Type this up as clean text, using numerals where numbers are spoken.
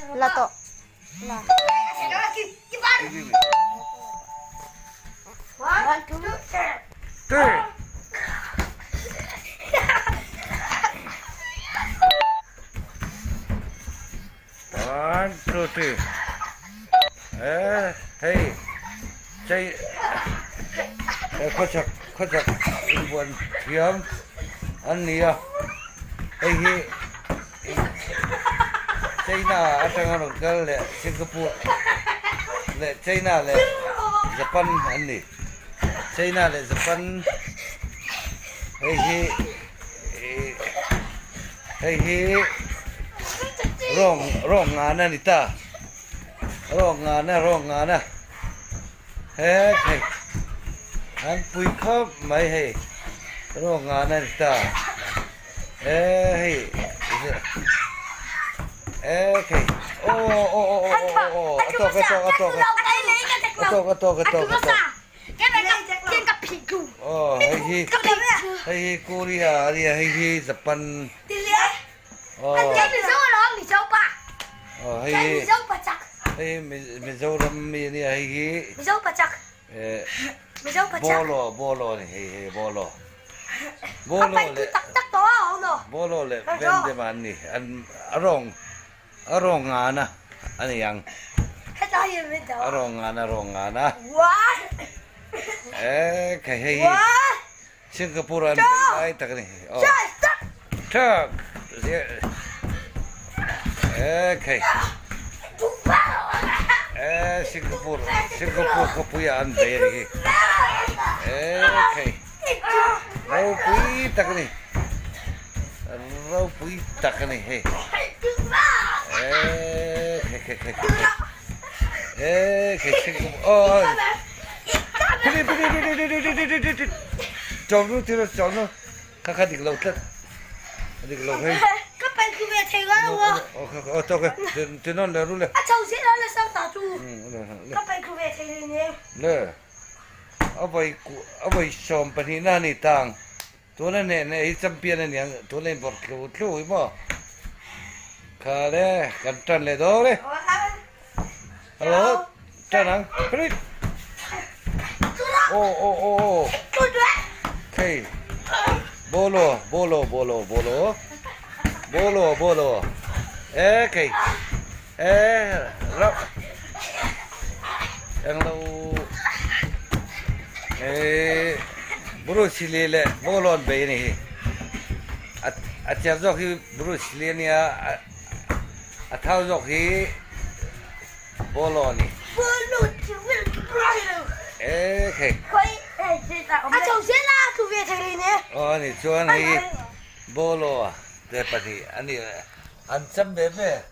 La tawh la. One, two, three. Eh, hei. Chei. Khawchhak, khawchhak inbuan thiam an ni a. Hei hi China atanga rawn kal leh Singapore leh China leh Japan an ni. China leh Japan hei hi hei hi rawng rawng ngana ni ta rawng ngana rawng ngana he hei an pui khawp mai hei rawng ngana ni ta e hei e hei aw aw aw aw aw a tawk a tawk a tawk a tawk a tawk a tawk a tawk Aw hei hi hei hi Korea a nia hei hi Japan aw aw hei hi hei hi Mizoram mi a nia hei hi eh Bolo Bolo a ni hei hei Bolo Bolo leh Bolo leh Vendem an ni an a rawng A rawng ngana a ni ang. A rawng ngana rawng ngana. E khai hei hi Singapore an bei lai tak a ni. Aw. Thak. E khai. E Singapore Singapore khawpui ah an bei a ni hi. E khai. Ropui tak a ni. Ropui tak a ni hei. Eee khei khei khei khei. Eee khei khei aw. Pili pili pili pili pili pili pili. Chawlnu thil chawlnu kha kha dik lo tlat. Dik lo hei. Ka pen thu ve thei ngai lo a. Aw tawk e. Tinawn le ru le. A chho zet a la sang ta chu. Ka pen thu ve thei le ne. Le. A vawi a vawi 12 na ni tang. Tuna hneh hneh hi champion a niang, tuna in bawrh tlu tlu hi maw? Kha le, kan tan leh dawn e. Hello, tan ang, Prit! Aw aw aw aw. Khei, bolo, bolo, bolo, bolo, bolo, bolo. E khei, e rap. Englo e Bruce Lee leh ball an bei a ni hi. A cher zawk hi Bruce Lee a nia a thau zawk hi Bolo a ni. E khei. Aw a ni chuan hei Bolo te pahnih a ni an cham ve ve.